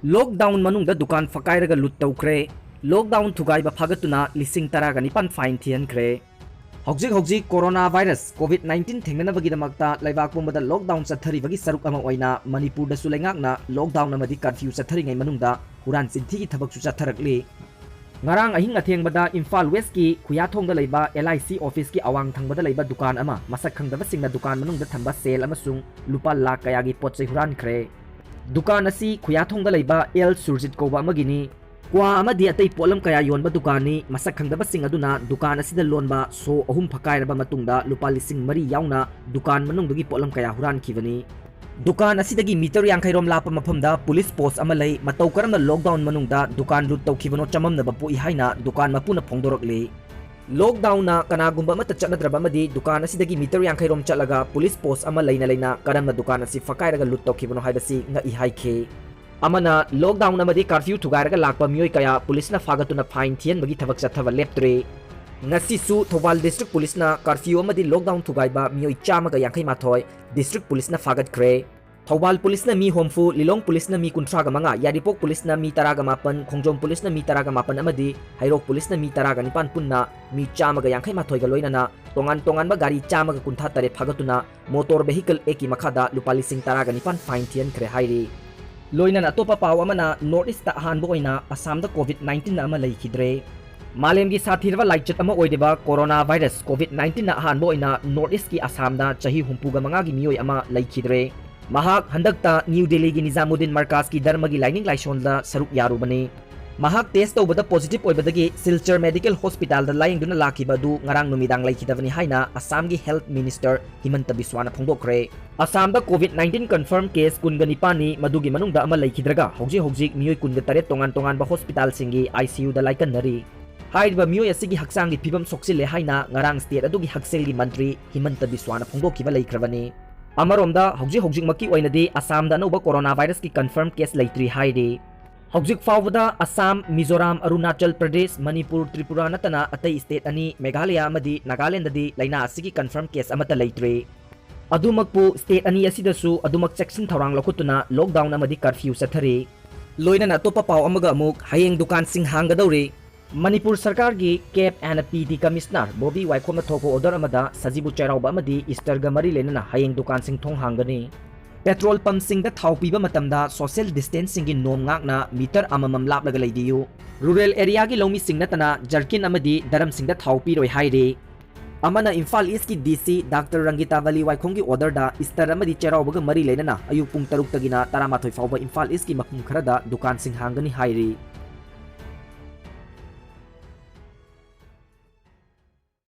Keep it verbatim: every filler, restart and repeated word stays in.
Lockdown ꯃꯅꯨꯡꯗ ꯗꯨꯀꯥꯟ ꯐꯛꯀꯥꯏꯔꯒ ꯂꯨꯠ ꯇꯧꯈ꯭ꯔꯦ꯫ Lockdown ꯊꯨꯒꯥꯏꯕ ꯐꯥꯒꯠꯇꯨꯅ ꯂꯤꯁꯤꯡ ꯇꯔꯥꯒ ꯅꯤꯄꯥꯟ fine ꯊꯤꯍꯟꯈ꯭ꯔꯦ꯫ ꯍꯧꯖꯤꯛ ꯍꯧꯖꯤꯛ corona virus COVID nineteen ꯊꯦꯡꯅꯅꯕꯒꯤꯗꯃꯛꯇ ꯂꯩꯕꯥꯛ ꯄꯨꯝꯕꯗ lockdown ꯆꯠꯊꯔꯤꯕꯒꯤ ꯁꯔꯨꯛ ꯑꯃ ꯑꯣꯏꯅ ꯃꯅꯤꯄꯨꯔꯗꯁꯨ ꯂꯩꯉꯥꯛꯅ lockdown ꯑꯃꯗꯤ curfew ꯆꯠꯊꯔꯤꯉꯩ ꯃꯅꯨꯡꯗ ꯍꯨꯔꯥꯟ ꯆꯤꯟꯊꯤꯒꯤ ꯊꯕꯛꯁꯨ ꯆꯠꯊꯔꯛꯂꯤ꯫ ꯉꯔꯥꯡ ꯑꯍꯤꯡ ꯑꯊꯦꯡꯕꯗ ꯏꯝꯐꯥꯜ Westꯀꯤ ꯈꯨꯌꯥꯊꯣꯡꯗ ꯂꯩꯕ LIC officeꯀꯤ ꯑꯋꯥꯡ ꯊꯪꯕꯗ ꯂꯩꯕ ꯗꯨꯀꯥꯟ ꯑꯃ ꯃꯁꯛ ꯈꯪꯗꯕꯁꯤꯡꯅ ꯗꯨꯀꯥꯟ ꯃꯅꯨꯡꯗ ꯊꯝꯕ ꯁꯦꯜ ꯑꯃꯁꯨꯡ ꯂꯨꯄꯥ ꯂꯥꯈ ꯀꯌꯥꯒꯤ ꯄꯣꯠ ꯆꯩ ꯍꯨꯔꯥꯟꯈ꯭ꯔꯦ꯫ ꯗꯨꯀꯥꯟ ꯑꯁꯤ ꯈꯨꯌꯥꯊꯣꯡꯗ ꯂꯩꯕ ꯑꯦꯜ ꯁꯨꯔꯖꯤꯠ ꯀꯧꯕ ꯑꯃꯒꯤꯅꯤ꯫ ꯀ꯭ꯋꯥ ꯑꯃꯗꯤ ꯑꯇꯩ ꯄꯣꯠꯂꯝ ꯀꯌꯥ ꯌꯣꯟꯕ ꯗꯨꯀꯥꯟꯅꯤ꯫ ꯃꯁꯛ ꯈꯪꯗꯕꯁꯤꯡ ꯑꯗꯨꯅ ꯗꯨꯀꯥꯟ ꯑꯁꯤꯗ ꯂꯣꯟꯕ ꯁꯣ ꯑꯍꯨꯝ ꯐꯛꯀꯥꯏꯔꯕ ꯃꯇꯨꯡꯗ ꯂꯨꯄꯥ ꯂꯤꯁꯤꯡ ꯃꯔꯤ ꯌꯥꯎꯅ ꯗꯨꯀꯥꯟ ꯃꯅꯨꯡꯗꯒꯤ ꯄꯣꯠꯂꯝ ꯀꯌꯥ ꯍꯨꯔꯥꯟꯈꯤꯕꯅꯤ꯫ ꯗꯨꯀꯥꯟ ꯑꯁꯤꯗꯒꯤ meter ꯌꯥꯡꯈꯩ ꯔꯣꯝ ꯂꯥꯞꯄ ꯃꯐꯝꯗ police post ꯑꯃ ꯂꯩ꯫ ꯃꯇꯧ ꯀꯔꯝꯅ lockdown ꯃꯅꯨꯡꯗ ꯗꯨꯀꯥꯟ ꯂꯨꯠ ꯇꯧꯈꯤꯕꯅꯣ ꯆꯃꯝꯅꯕ ꯄꯣꯛꯏ ꯍꯥꯏꯅ ꯗꯨꯀꯥꯟ ꯃꯄꯨꯅ ꯐꯣꯡꯗꯣꯔꯛꯂꯤ꯫ Lockdownꯅ ꯀꯅꯥꯒꯨꯝꯕ ꯑꯃꯠꯇ ꯆꯠꯅꯗ꯭ꯔꯕ ꯑꯃꯗꯤ ꯗꯨꯀꯥꯟ ꯑꯁꯤꯗꯒꯤ meter ꯌꯥꯡꯈꯩ ꯔꯣꯝ ꯆꯠꯂꯒ police post ꯑꯃ ꯂꯩꯅ ꯂꯩꯅ ꯀꯔꯝꯅ ꯗꯨꯀꯥꯟ ꯑꯁꯤ ꯐꯛꯀꯥꯏꯔꯒ ꯂꯨꯠ ꯇꯧꯈꯤꯕꯅꯣ ꯍꯥꯏꯕꯁꯤ ꯉꯛꯏ ꯍꯥꯏꯈꯤ꯫ ꯑꯃꯅ, lockdown ꯑꯃꯗꯤ curfew ꯊꯨꯒꯥꯏꯔꯒ ꯂꯥꯛꯄ ꯃꯤꯑꯣꯏ ꯀꯌꯥ policeꯅ ꯐꯥꯒꯠꯇꯨꯅ fine ꯊꯤꯍꯟꯕꯒꯤ ꯊꯕꯛ ꯆꯠꯊꯕ ꯂꯦꯞꯇ꯭ꯔꯦ꯫ ꯉꯁꯤꯁꯨ ꯊꯧꯕꯥꯜ district policeꯅ curfew ꯑꯃꯗꯤ lockdown ꯊꯨꯒꯥꯏꯕ ꯃꯤꯑꯣꯏ ꯆꯥꯝꯃꯒ ꯌꯥꯡꯈꯩ ꯃꯥꯊꯣꯏ district policeꯅ ꯐꯥꯒꯠꯈ꯭ꯔꯦ꯫ ꯊꯧꯕꯥꯜ policeꯅ ꯃꯤ ꯍꯨꯝꯐꯨ, ꯂꯤꯂꯣꯡ policeꯅ ꯃꯤ ꯀꯨꯟꯊ꯭ꯔꯥꯒ ꯃꯉꯥ, ꯌꯥꯏꯔꯤꯄꯣꯛ policeꯅ ꯃꯤ ꯇꯔꯥꯒ ꯃꯥꯄꯟ, ꯈꯣꯡꯖꯣꯝ policeꯅ ꯃꯤ ꯇꯔꯥꯒ ꯃꯥꯄꯟ ꯑꯃꯗꯤ ꯍꯩꯔꯣꯛ policeꯅ ꯃꯤ ꯇꯔꯥꯒ ꯅꯤꯄꯥꯟ ꯄꯨꯟꯅ ꯃꯤ ꯆꯥꯝꯃꯒ ꯌꯥꯡꯈꯩ ꯃꯥꯊꯣꯏꯒ ꯂꯣꯏꯅꯅ ꯇꯣꯉꯥꯟ ꯇꯣꯉꯥꯟꯕ ꯒꯥꯔꯤ ꯆꯥꯝꯃꯒ ꯀꯨꯟꯊ꯭ꯔꯥ ꯇꯔꯦꯠ ꯐꯥꯒꯠꯇꯨꯅ Motor Vehicle Actꯀꯤ ꯃꯈꯥꯗ ꯂꯨꯄꯥ ꯂꯤꯁꯤꯡ ꯇꯔꯥꯒ ꯅꯤꯄꯥꯟ fine ꯊꯤꯍꯟꯈ꯭ꯔꯦ ꯍꯥꯏꯔꯤ꯫ ꯂꯣꯏꯅꯅ ꯑꯇꯣꯞꯄ ꯄꯥꯎ ꯑꯃꯅ, North Eastꯇ ꯑꯍꯥꯟꯕ ꯑꯣꯏꯅ ꯑꯁꯥꯝꯗ COVID nineteenꯅ ꯑꯃ ꯂꯩꯈꯤꯗ꯭ꯔꯦ꯫ ꯃꯥꯂꯦꯝꯒꯤ ꯁꯥꯊꯤꯔꯕ ꯂꯥꯏꯆꯠ ꯑꯃ ꯑꯣꯏꯔꯤꯕ corona virus COVID nineteenꯅ ꯑꯍꯥꯟꯕ ꯑꯣꯏꯅ North Eastꯀꯤ ꯑꯁꯥꯝꯗ ꯆꯍꯤ ꯍꯨꯝꯐꯨꯒ ꯃꯉꯥꯒꯤ ꯃꯤꯑꯣꯏ ꯑꯃ ꯂꯩꯈꯤꯗ꯭ꯔꯦ꯫ ꯃꯍꯥꯛ ꯍꯟꯗꯛꯇ ꯅ꯭ꯌꯨ ꯗꯦꯜꯂꯤꯒꯤ ꯅꯤꯖꯥꯃꯨꯗꯗꯤꯟ ꯃꯔꯀꯥꯖꯀꯤ ꯙꯔꯃꯒꯤ ꯂꯥꯏꯅꯤꯡ ꯂꯥꯏꯁꯣꯜꯗ ꯁꯔꯨꯛ ꯌꯥꯔꯨꯕꯅꯤ꯫ ꯃꯍꯥꯛ test ꯇꯧꯕꯗ positive ꯑꯣꯏꯕꯗꯒꯤ ꯁꯤꯜꯆꯔ Medical Hospitalꯗ ꯂꯥꯌꯦꯡꯗꯨꯅ ꯂꯥꯛꯈꯤꯕ ꯑꯗꯨ ꯉꯔꯥꯡ ꯅꯨꯃꯤꯗꯥꯡ ꯂꯩꯈꯤꯗꯕꯅꯤ ꯍꯥꯏꯅ ꯑꯁꯥꯝꯒꯤ Health Minister ꯍꯤꯃꯟꯇ ꯕꯤꯁ꯭ꯋꯥꯅ ꯐꯣꯡꯗꯣꯛꯈ꯭ꯔꯦ꯫ ꯑꯁꯥꯝꯗ COVID nineteen confirm case ꯀꯨꯟꯒ ꯅꯤꯄꯥꯟꯅꯤ, ꯃꯗꯨꯒꯤ ꯃꯅꯨꯡꯗ ꯑꯃ ꯂꯩꯈꯤꯗ꯭ꯔꯒ ꯍꯧꯖꯤꯛ ꯍꯧꯖꯤꯛ ꯃꯤꯑꯣꯏ ꯀꯨꯟꯒ ꯇꯔꯦꯠ ꯇꯣꯉꯥꯟ ꯇꯣꯉꯥꯟꯕ hospitalꯁꯤꯡꯒꯤ ICUꯗ ꯂꯥꯏꯀꯠꯅꯔꯤ꯫ ꯍꯥꯏꯔꯤꯕ ꯃꯤꯑꯣꯏ ꯑꯁꯤꯒꯤ ꯍꯛꯆꯥꯡꯒꯤ ꯐꯤꯕꯝ ꯁꯣꯛꯆꯤꯜꯂꯦ ꯍꯥꯏꯅ ꯉꯔꯥꯡ state ꯑꯗꯨꯒꯤ ꯍꯛꯁꯦꯜꯒꯤ ꯃꯟꯇ꯭ꯔꯤ ꯍꯤꯃꯟꯇ ꯕꯤꯁ꯭ꯋꯥꯅ ꯐꯣꯡꯗꯣꯛꯈꯤꯕ ꯂꯩꯈ꯭ꯔꯕꯅꯤ꯫ ꯑꯃꯔꯣꯝꯗ ꯍꯧꯖꯤꯛ ꯍꯧꯖꯤꯛꯃꯛꯀꯤ ꯑꯣꯏꯅꯗꯤ ꯑꯁꯥꯝꯗ ꯑꯅꯧꯕ corona virusꯀꯤ confirm case ꯂꯩꯇ꯭ꯔꯤ ꯍꯥꯏꯔꯤ꯫ ꯍꯧꯖꯤꯛ ꯐꯥꯎꯕꯗ ꯑꯁꯥꯝ, ꯃꯤꯖꯣꯔꯥꯝ, ꯑꯔꯨꯅꯥꯆꯜ ꯄ꯭ꯔꯗꯦꯁ, ꯃꯅꯤꯄꯨꯔ, ꯇ꯭ꯔꯤꯄꯨꯔꯥ ꯅꯠꯇꯅ ꯑꯇꯩ state ꯑꯅꯤ, ꯃꯦꯘꯥꯂꯌꯥ ꯑꯃꯗꯤ ꯅꯥꯒꯥꯂꯦꯟꯗꯗꯤ ꯂꯥꯏꯅꯥ ꯑꯁꯤꯒꯤ confirm case ꯑꯃꯠꯇ ꯂꯩꯇ꯭ꯔꯤ꯫ ꯑꯗꯨꯃꯛꯄꯨ state ꯑꯅꯤ ꯑꯁꯤꯗꯁꯨ ꯑꯗꯨꯃꯛ ꯆꯦꯛꯁꯤꯟ ꯊꯧꯔꯥꯡ ꯂꯧꯈꯠꯇꯨꯅ lockdown ꯑꯃꯗꯤ curfew ꯆꯠꯊꯔꯤ꯫ ꯂꯣꯏꯅꯅ ꯑꯇꯣꯞꯄ ꯄꯥꯎ ꯑꯃꯒ ꯑꯃꯨꯛ ꯍꯌꯦꯡ ꯗꯨꯀꯥꯟꯁꯤꯡ ꯍꯥꯡꯒꯗꯧꯔꯤ꯫ ꯃꯅꯤꯄꯨꯔ ꯁꯔꯀꯥꯔꯒꯤ ꯀꯦꯞ ꯑꯦꯟ ꯄꯤ ꯗꯤ ꯀꯃꯤꯁꯅꯔ ꯕꯣꯕꯤ ꯋꯥꯏꯈꯣꯝꯅ ꯊꯣꯛꯄ ꯑꯣꯔꯗꯔ ꯑꯃꯗ ꯁꯖꯤꯕꯨ ꯆꯩꯔꯥꯎꯕ ꯑꯃꯗꯤ ꯏꯁꯇꯔꯒ ꯃꯔꯤ ꯂꯩꯅꯅ ꯍꯌꯦꯡ ꯗꯨꯀꯥꯟꯁꯤꯡ ꯊꯣꯡ ꯍꯥꯡꯒꯅꯤ꯫ ꯄꯦꯇ꯭ꯔꯣꯜ ꯄꯝꯁꯤꯡꯗ ꯊꯥꯎ ꯄꯤꯕ ꯃꯇꯝꯗ ꯁꯣꯁꯤꯌꯦꯜ ꯗꯤꯁꯇꯦꯟꯁꯤꯡꯒꯤ ꯅꯣꯝ ꯉꯥꯛꯅ ꯃꯤꯇꯔ ꯑꯃꯃꯝ ꯂꯥꯞꯂꯒ ꯂꯩꯕꯤꯌꯨ꯫ ꯔꯨꯔꯦꯜ ꯑꯦꯔꯤꯌꯥꯒꯤ ꯂꯧꯃꯤꯁꯤꯡ ꯅꯠꯇꯅ ꯖꯔꯀꯤꯟ ꯑꯃꯗꯤ ꯗꯔꯝꯁꯤꯡꯗ ꯊꯥꯎ ꯄꯤꯔꯣꯏ ꯍꯥꯏꯔꯤ꯫ ꯑꯃꯅ ꯏꯝꯐꯥꯜ ꯏꯁꯀꯤ ꯗꯤ ꯁꯤ ꯗꯥꯛꯇꯔ ꯔꯪꯒꯤꯇꯥ ꯕꯂꯤ ꯋꯥꯏꯈꯣꯝꯒꯤ ꯑꯣꯔꯗꯔꯗ ꯏꯁꯇꯔ ꯑꯃꯗꯤ ꯆꯩꯔꯥꯎꯕꯒ ꯃꯔꯤ ꯂꯩꯅꯅ ꯑꯌꯨꯛ ꯄꯨꯡ ꯇꯔꯨꯛꯇꯒꯤꯅ ꯇꯔꯥꯃꯥꯊꯣꯏ ꯐꯥꯎꯕ ꯏꯝꯐꯥꯜ ꯏꯁꯀꯤ ꯃꯐꯝ ꯈꯔꯗ ꯗꯨꯀꯥꯟꯁꯤꯡ ꯍꯥꯡꯒꯅꯤ ꯍꯥꯏꯔꯤ꯫